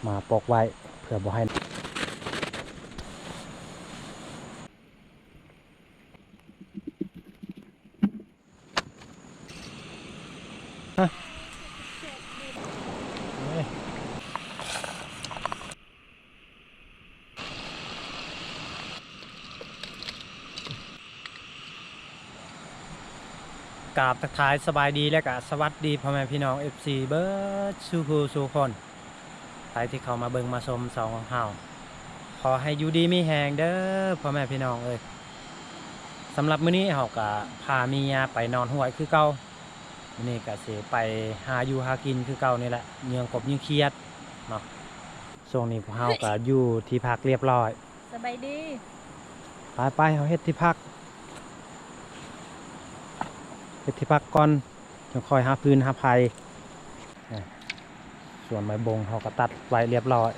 ມາປົກໄວ້ເພື່ອບໍ່ໃຫ້ ກາບທັກທາຍສະບາຍດີ ແລະກະສະຫວັດດີພໍ່ແມ່ພີ່ນ້ອງ ເອັຟຊີ ເບິດສູ່ຜູ້ສູ່ຄົນ ໃຜທີ່ເຂົ້າມາເບິ່ງມາຊົມຊ່ອງຂອງເຮົາ ຂໍໃຫ້ຢູ່ດີມີແຮງເດີພໍ່ແມ່ພີ່ນ້ອງເອີຍ. ສຳລັບມື້ນີ້ເຮົາກະພາເມຍໄປນອນຫ້ວຍຄືເກົ່າ. ມື້ນີ້ກະຊິໄປຫາຢູ່ຫາກິນຄືເກົ່ານີ້ແຫຼະ ເຍືອງກົບເຍືອງຂຽດເນາະ. ຊ່ວງນີ້ພວກເຮົາກະຢູ່ທີ່ພັກລຽບຮ້ອຍ. ສະບາຍດີ. ໄປໆ ເຮົາເຮັດທີ່ພັກ ເຮັດທີ່ພັກກ່ອນ ຈັ່ງຄ່ອຍຫາຟືນຫາໄຟ. ສວນໄມ້ບົງເຮົາກໍຕັດໄວ້ລຽບຮ້ອຍ.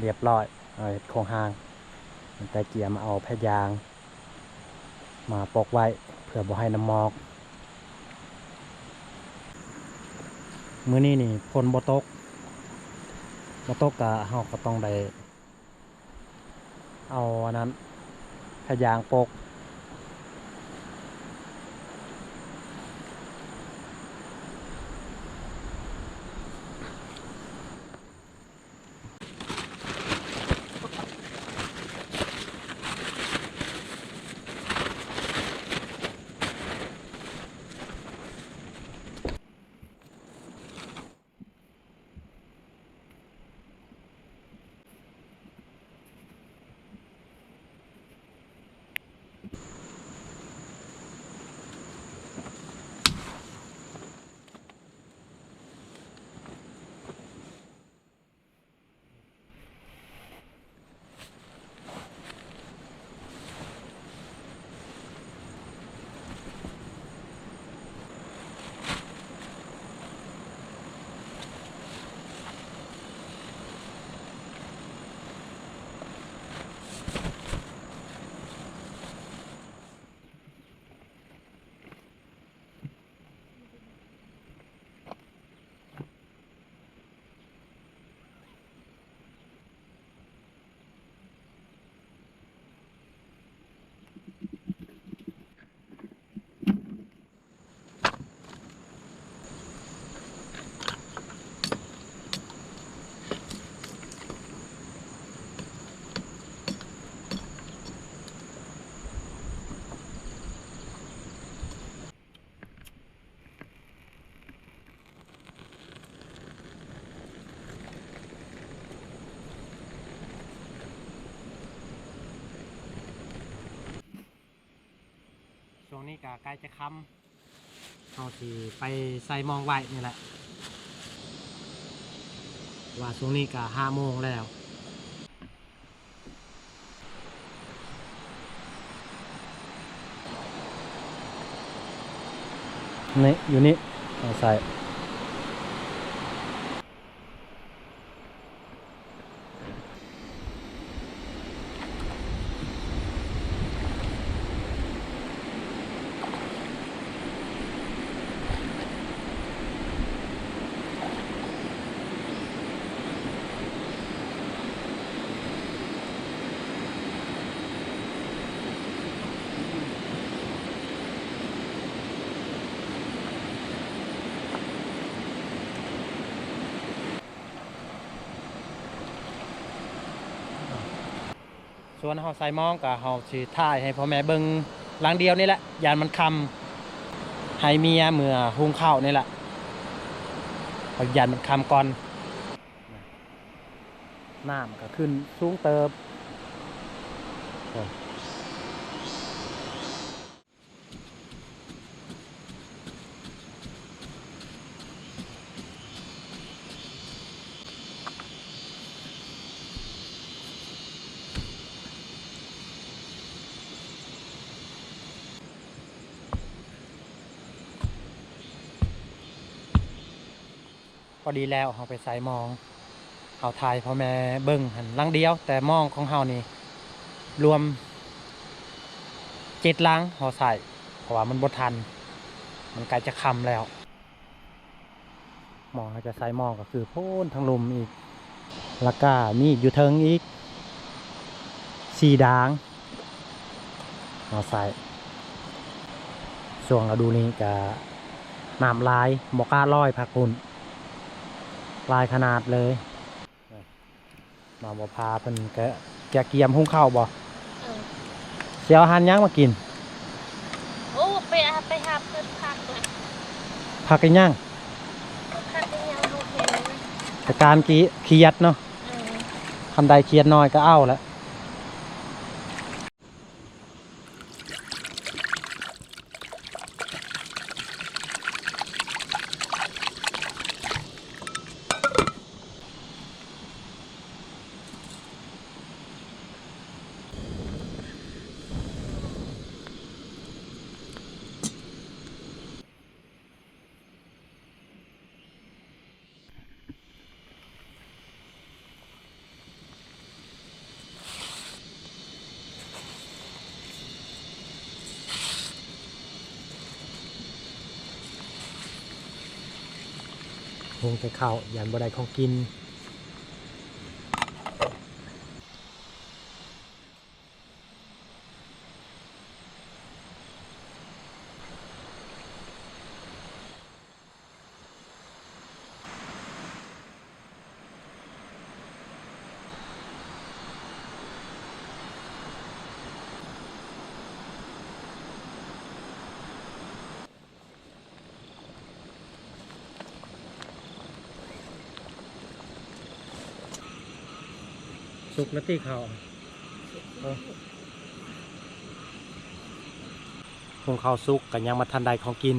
ລຽບຮ້ອຍ ເຮົາເຮັດໂຄງຮ່າງ ແຕ່ເກຍມາເອົາຜ້າຢາງມາປົກໄວ້ ເພື່ອບໍ່ໃຫ້ນ້ຳໝອກ. ມື້ນີ້ນີ້ຝົນບໍ່ຕົກ ບໍ່ຕົກກະເຮົາກໍຕ້ອງໄດ້ ເອົາອັນນັ້ນ ຜ້າຢາງປົກ. ນີ້ກໍໃກ້ຈະຄ່ຳ ເຮົາຊິໄປໃສ່ມອງໄວ້ນີ້ແຫຼະ ວ່າຊ່ວງນີ້ກໍຫ້າໂມງແລ້ວ. ນີ້ ຢູ່ນີ້ ເອົາໃສ່. ສ່ວນເຮົາໃສ່ມອງ ກໍເຮົາຊິຖ່າຍໃຫ້ພໍ່ແມ່ເບິ່ງຫຼັງດຽວນີ້ແຫຼະ ຢ້ານມັນຄ່ຳ ໃຫ້ເມຍເມືອຫຸງເຂົ້ານີ້ແຫຼະ ເຮົາຢ້ານມັນຄ່ຳກ່ອນ. ນ້ຳກໍຂຶ້ນສູງເຕີບ. ພໍດີແລ້ວ ເຮົາໄປໃສ່ມອງ ເຮົາຖ່າຍພໍ່ແມ່ເບິ່ງຫັ້ນຫຼັງດຽວ ແຕ່ມອງຂອງເຮົານີ້ລວມເຈັດຫຼັງເຮົາໃສ່ ເພາະວ່າມັນບໍ່ທັນ ມັນໃກ້ຈະຄ່ຳແລ້ວ. ໝ່ອງເຮົາຈະໃສ່ໝໍ້ກໍຄືໂພນທາງລຸ່ມອີກ ແລ້ວກະມີຢູ່ເທິງອີກສີ່ດາງເຮົາໃສ່. ຊ່ວງລະດູນີ້ກະນ້ຳຫຼາຍ ບໍ່ກ້າລອຍພັກພຸ້ນ ຫຼາຍຂະໜາດເລີຍ. ມາບໍ່ພາເພິ່ນກະກຽມ ກຽມຫຸງເຂົ້າບໍ່? ເອີ ຊິເອົາອາຫານຫຍັງມາກິນ? ໂອ້ ໄປ ໄປຫາເພິ່ນຜັກນະ. ຜັກອີຫຍັງ? ຜັກອີຫຍັງເຮົາເຫັນ ແຕ່ການກະຄຽດເນາະ. ເອີ ຄັນໄດ້ຄຽດນ້ອຍກໍເອົາແຫຼະ. ຫຸງແຕ່ເຂົ້າ ຢ້ານບໍ່ໄດ້ຂອງກິນ. ສຸກແລ້ວຕິເຂົ້າ? ເອີ ຫຸງເຂົ້າສຸກກໍຍັງບໍ່ທັນໄດ້ຂອງກິນ.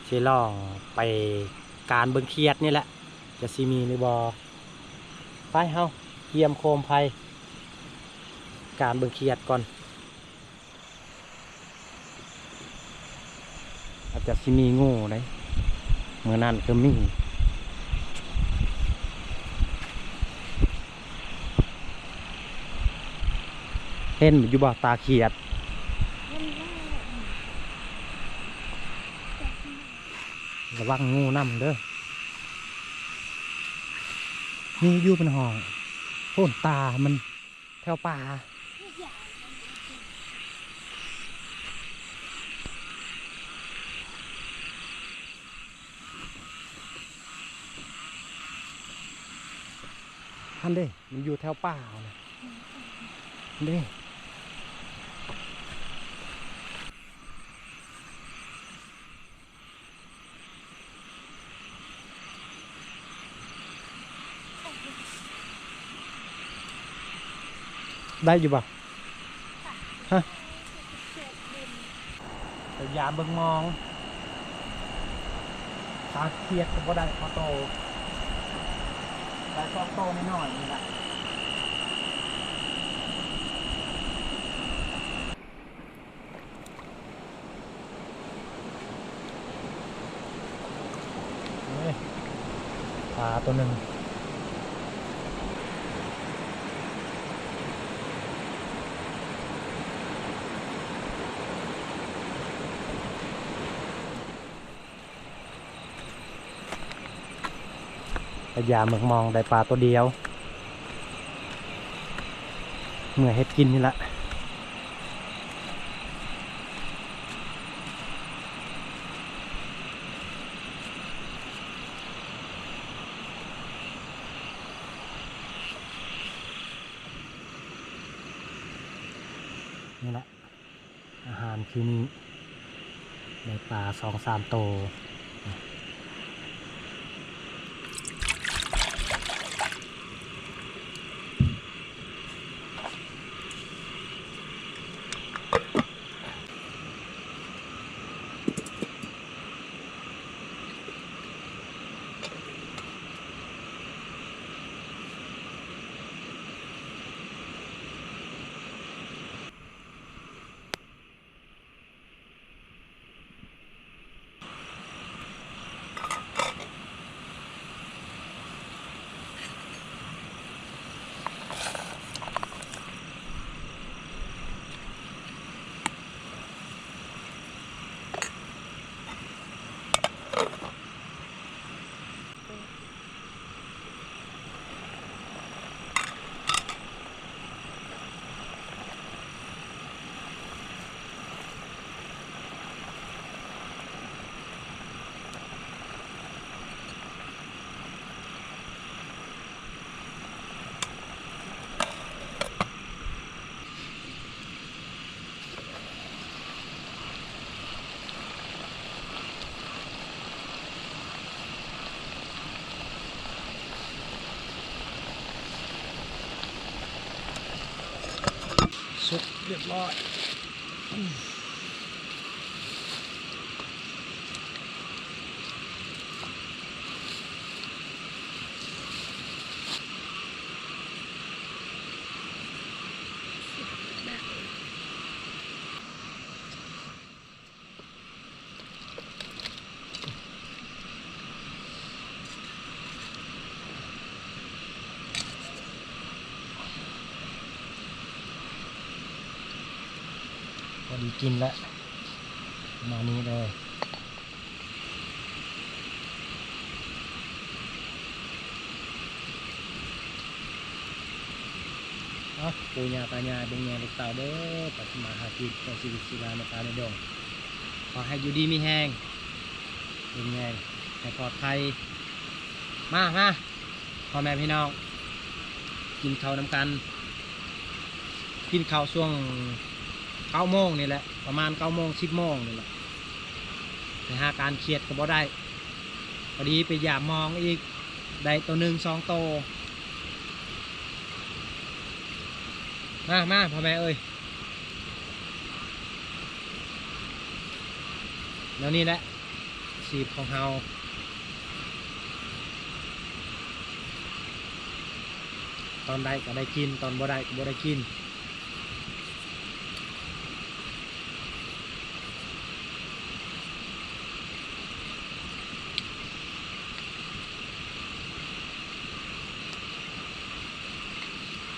ຊິລອງໄປການເບິ່ງຂຽດນີ້ແຫຼະ ຈະຊິມີຫຼືບໍ່. ໄປ ເຮົາກຽມໂຄມໄຟ ການເບິ່ງຂຽດກ່ອນ. ອາດຈະຊິມີງູເດ້ ມື້ນັ້ນຄືມີ. ເຫັນຢູ່ບໍ່ ຕາຂຽດ? ເຫັນແລ້ວ. ລະວັງງູນຳເດີ. ມີຢູ່ເປັນຫ້ອງ ໂພນຕາມັນ ແຖວປ່າ. ຫັ້ນເດ້ ມັນຢູ່ແຖວປ່າຫັ້ນເດ້. ໄດ້ຢູ່ບໍ່? ຮະ? ຍາມເບິ່ງມອງ ປາຂຽດກໍບໍ່ໄດ້ພໍໂຕ ໄດ້ສອງໂຕນ້ອຍໆນີ້ລະ. ເອີ ປາໂຕໜຶ່ງ ໄປຢາມເບິ່ງມອງ ໄດ້ປາໂຕດຽວ ເມືອເຮັດກິນນີ້ລະ. ນີ້ລະ ອາຫານຄືນີ້ ໄດ້ປາສອງສາມໂຕ. ສຸກຮຽບຮ້ອຍ. ພໍດີກິນລະ ປະມານນີ້ເດີ. ເອົາ ປູ່ຍ່າຕາຍາຍ ເບິ່ງແຍງລູກເຕົ້າເດີ ໄປທຳມາຫາກິນ ໃຊ້ຊີວິດຊີວາໃນປ່າໃນດົງ ຂໍໃຫ້ຢູ່ດີມີແຮງ ເບິ່ງແຍງໃຫ້ປອດໄພ. ມາ ມາ ພໍ່ແມ່ພີ່ນ້ອງ ກິນເຂົ້ານຳກັນ ກິນເຂົ້າຊ່ວງເກົ້າໂມງນີ້ແຫຼະ ປະມານເກົ້າໂມງ ສິບໂມງນີ້ແຫຼະ ໄປຫາການຂຽດກໍບໍ່ໄດ້ ພໍດີໄປຢາມມອງອີກ ໄດ້ໂຕໜຶ່ງສອງໂຕ. ມາ ມາ ພໍ່ແມ່ເອີຍ ແນວນີ້ແຫຼະ ອາຊີບຂອງເຮົາ ຕອນໄດ້ກໍໄດ້ກິນ ຕອນບໍ່ໄດ້ກໍບໍ່ໄດ້ກິນ.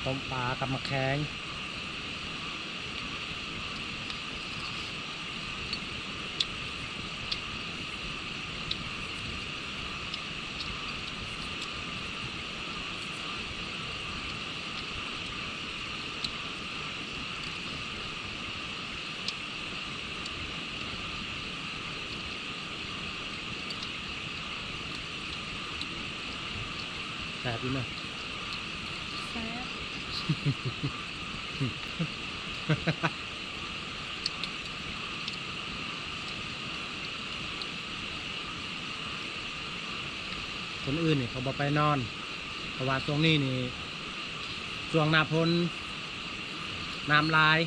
ຕົ້ມປາກັບໝາກແຂ້ງ. ແຊບຢູ່ເນາະ ແຊບ. ຄົນອື່ນນີ້ເຂົາບໍ່ໄປນອນ ເພາະວ່າຊ່ວງນີ້ນີ້ ຊ່ວງໜ້າຝົນ ນ້ຳຫຼາຍ.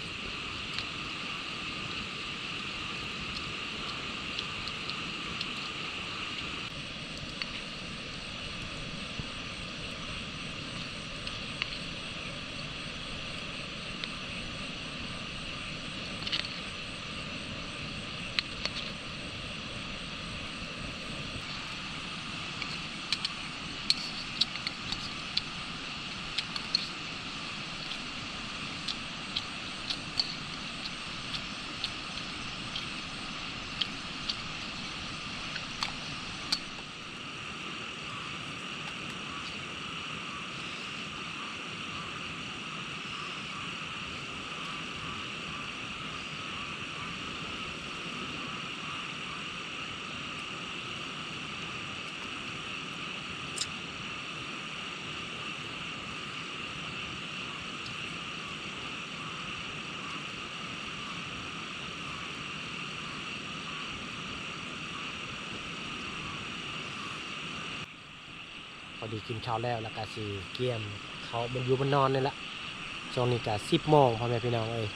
ພໍດີກິນເຂົ້າແລ້ວ ແລ້ວກະຊິກຽມເຂົ້າບນຢູ່ບນນອນນີ້ລະ. ຊ່ວງນີ້ກະສິບໂມງ ພໍ່ແມ່ພີ່ນ້ອງເອີຍ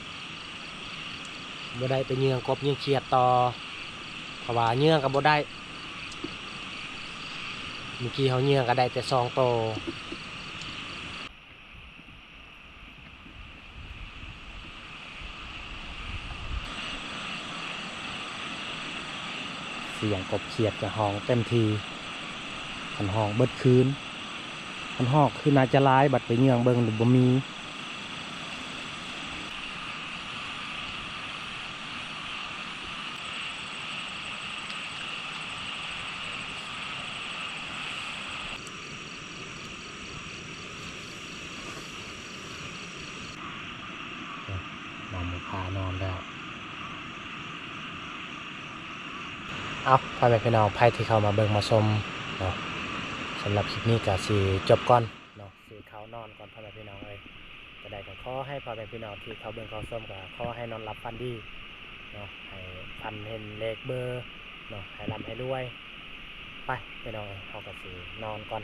ບໍ່ໄດ້ໄປເຍືອງກົບເຍືອງຂຽດຕໍ່ ເພາະວ່າເຍືອງກະບໍ່ໄດ້ ມື້ກີ້ເຮົາເຍືອງກະໄດ້ແຕ່ສອງໂຕ. ສຽງກົບຂຽດກະຮ້ອງເຕັມທີ່ ຄັນຮ້ອງເບິດຄືນ ຄັນຮ້ອງຄືໜ້າຈະຫຼາຍ ບັດໄປເຍືອງເບິ່ງບໍ່ມີ. ນ້ອງໝູພານອນແລ້ວ. ເອົາ ພໍ່ແມ່ພີ່ນ້ອງ ໃຜທີ່ເຂົ້າມາເບິ່ງມາຊົມເນາະ ສຳລັບຄລິບນີ້ກະຊິຈົບກ່ອນເນາະ ຊິເຂົ້ານອນກ່ອນ ພໍ່ແມ່ພີ່ນ້ອງເອີຍ. ຈັ່ງໃດກະຂໍໃຫ້ພໍ່ແມ່ພີ່ນ້ອງທີ່ເຂົ້າເບິ່ງເຂົ້າຊົມ ກະຂໍໃຫ້ນອນຫຼັບຝັນດີເນາະ ໃຫ້ຝັນເຫັນເລກເບີເນາະ ໃຫ້ລ່ຳໃຫ້ລວຍ. ໄປ ພີ່ນ້ອງເອີຍ ເຮົາກະຊິນອນກ່ອນ.